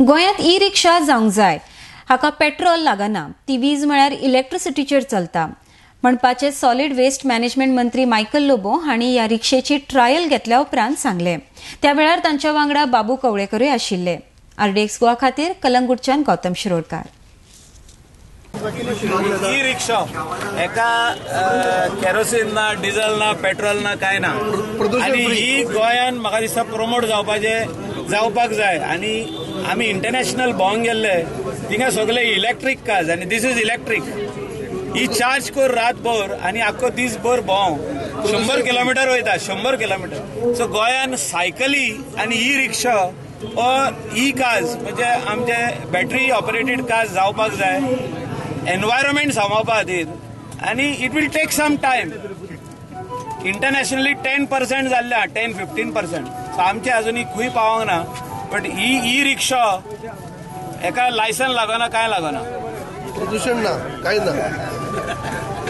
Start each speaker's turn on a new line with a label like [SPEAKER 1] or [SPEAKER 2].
[SPEAKER 1] गोंयांत ई रिक्षा जावंक जाय. हाका पेट्रोल लागना, ती वीज म्हळ्यार इलेक्ट्रिसिटीचेर चलता म्हणपाचें सॉलिड वेस्ट मॅनेजमेंट मंत्री मायकल लोबो हांणी ह्या रिक्षेची ट्रायल घेतल्या उपरांत सांगलें. त्या वेळार तांच्या वांगडा बाबू कवळेकरूय आशिल्ले. आरडीएक्स गोवा खातीर कलंगूटच्यान गौतम शिरोडकार.
[SPEAKER 2] ई रिक्षा एका केरोसिन ना, डिझल ना, पेट्रोल ना, काय ना. आनी ही गोंयान म्हाका दिसता प्रमोट जावपाचे जावपाक जाय. आनी आमी इंटरनॅशनल भोंवंक गेल्ले, थिंगा सगळे इलेक्ट्रीक कार्स आनी this is electric. He charge कर रातभर आनी आख्खो दीसभर भोंव, 100 किलोमिटर वयता, 100 किलोमिटर. सो गोंयान सायकली आनी ई रिक्षा और ई कार्स, म्हणजे आमचे बॅटरी ऑपरेटेड कार्स जावपाक जाय एनवायरमेंट सांबाळपा खातीर. आनी it will take some time. Internationally 10% जाल्ले, 10-15%. सो आमचे अजूनही खंय पावंक ना, बट he E rickshaw एका लायसन लागना, काय लागना.
[SPEAKER 3] प्रदूषण ना, काय ना.